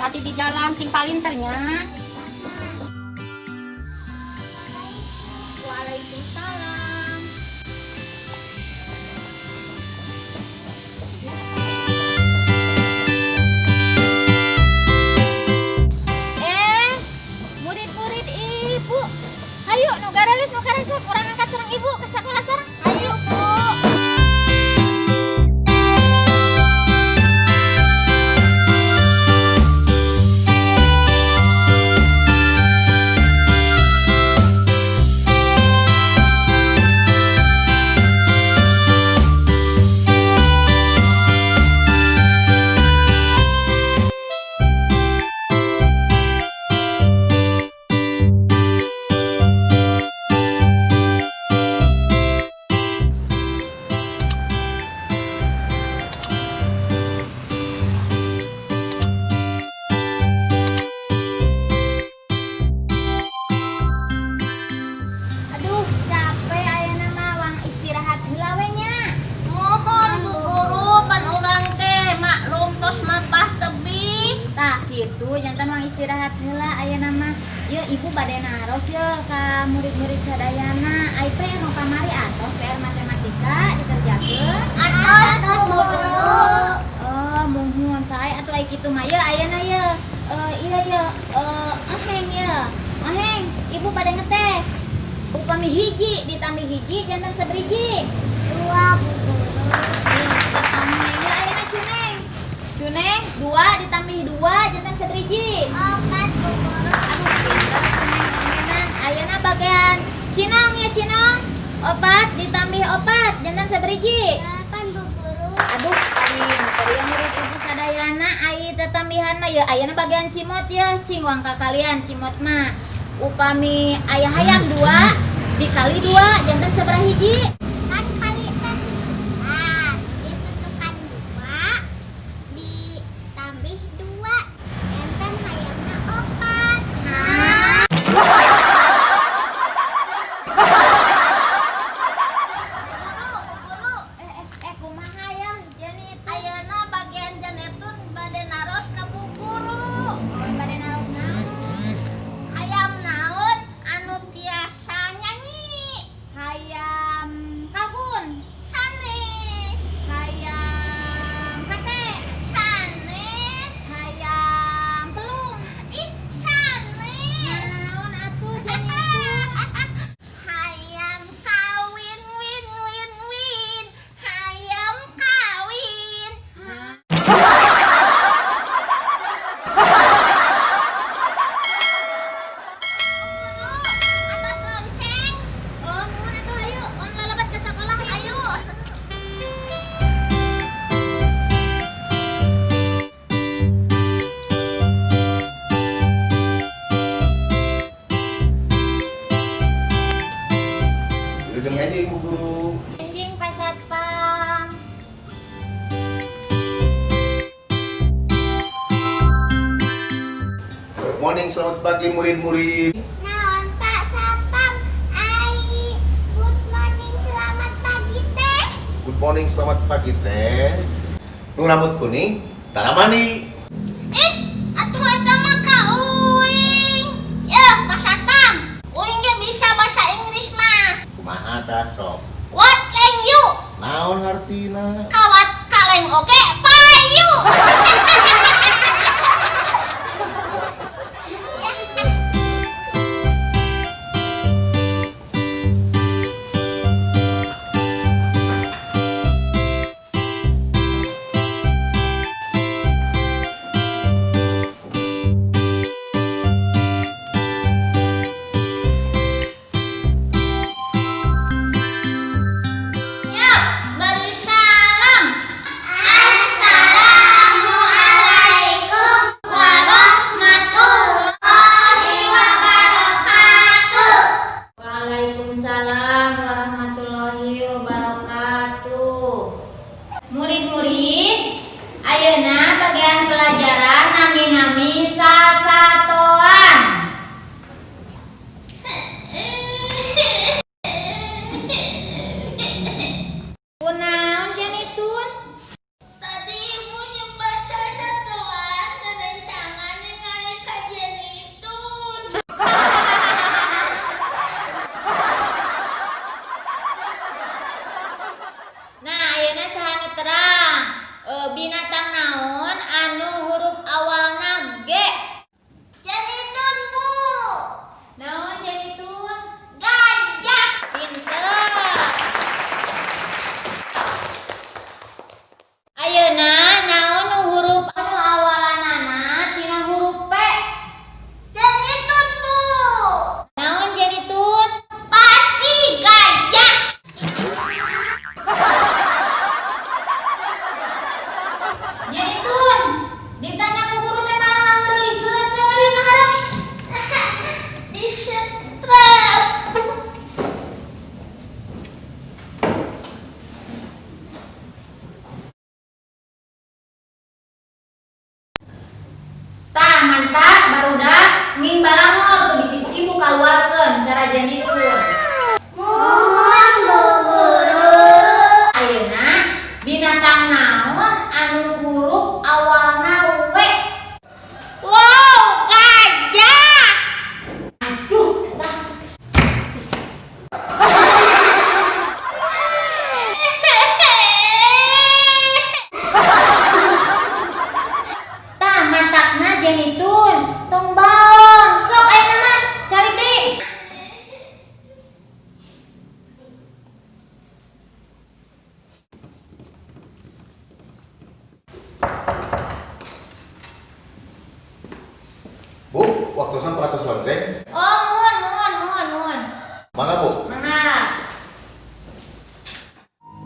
Hati-hati di jalan, sing palinter nya. Waalaikumsalam. Eh, murid-murid ibu. Hayu nu garalis, nu karesep, urang angkat sareng ibu ke sekolah sareng. Hayu, Bu. Aduh, capek ayeuna mah, wang istirahat heula we nya. Mohon, Bu Guru, pan urang teh maklum tos mapah tebih. Tah kitu, janten wang istirahat heula ayeuna mah. Yeuh, ibu bade naros ye ka murid-murid sadayana. Ai PR nu kamari atos PR matematika dikerjakeun? Atos, Bu Guru. Oh, muhun, sae atuh ai kitu mah. Yeuh, ayeuna ye. Eh, iya ye, eh, Aheng ye. Aheng, ibu bade ngetes. Upami hiji ditambah hiji janten saberiji? 2, Bu Guru. Pinter Aheng. Ya, ayeuna Cuneng. Cuneng, 2 ditambah 2 janten saberiji? 4, Bu Guru. Aduh, pinter Cuneng ayeuna. Ayeuna bagian Cinong ya, Cinong. 4 ditambah 4 janten saberiji? 8, Bu Guru. Aduh, pinter ya murid ibu sadayana, ai tetambihan mah ya. Ayeuna bagian Cimot ya, cing wang ka kalian Cimot mah. Upami aya hayam 2 dikali 2 janten sabaraha hiji? Kan kali teh susukan. Disusukan 2 ditambah 2 janten hayamna 4. Guru, Bu Guru. Eh, eh, eh, kumaha ya Jani itu? Ayeuna bagian Janetun bade naros ka Bu Guru. Oh, bade naros naon? Hayam naon anu tiasa nyanyi? Hayam kalkun. Sanes. Hayam kate. Sanes. Hayam pelung. Ih, sanes. Naon atuh Jani itu? Hayam kawin win win win. Hayam kawin. Guru, atos lonceng. Oh, muhun atuh, hayu. Wang lalabat ke sekolah, hayu. Ayo. Wilujeng enjing, Bu Guru. Enjing, Pak Satpam. Good morning, selamat pagi murid-murid. Naon, Pak Satpam? Ai, good morning, selamat pagi teh. Good morning, selamat pagi teh. Nu rambut kuning, tara mandi. Eh, atuh eta mah ka uing. Ya, Pak Satpam. Uing ge bisa bahasa Inggris mah. Kumaha tah sok? What leng you? Naon hartina? Kawat kaleng oge payu. Ya, beri salam. Assalamualaikum warahmatullahi wabarakatuh. Waalaikumsalam warahmatullahi wabarakatuh. Murid-murid, ayeuna bagian pelajaran nami-nami sasatoan. Kunaon, Janitun? Tadi ibu nyebat sasatoan rerencangan. bonceng. Oh, muhun, muhun, muhun, muhun. Mangga, Bu. Mangga.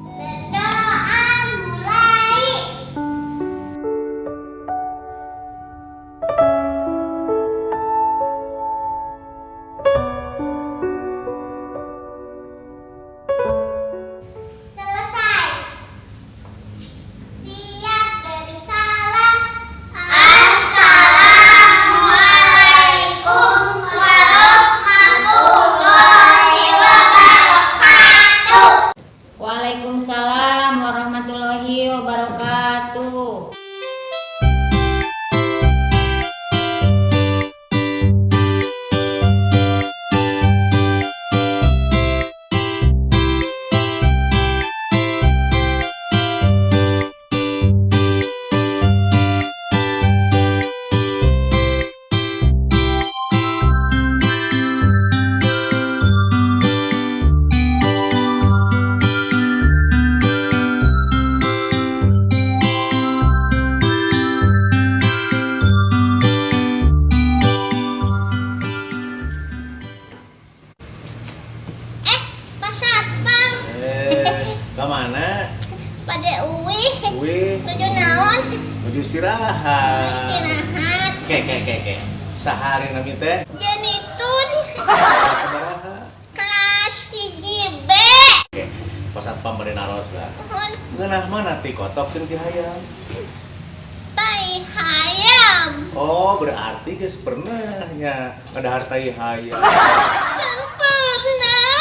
Berdoa mulai. Selesai. Siap beri salam. Assalamualaikum warahmatullahi wabarakatuh. Waalaikumsalam warahmatullahi wabarakatuh. Eh, Pak Satpam, Eh, ke mana? Bade uih, Wih, nuju naon? nuju istirahat. Istirahat. Ke, ke, ke, ke. Sehari nami teh. Jenitun Sabaraha? kelas 1 B. Oke, Pak Satpam bade naros lah. Muhun. Ngeunah mana ti kotok jeung ti hayam? Tai hayam. Oh, berarti geus pernah nya ngadahar tai hayam. Can pernah.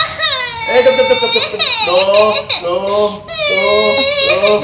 Eh, tuh, tuh, tuh, tuh, tuh. Duh, duh, duh, duh, duh.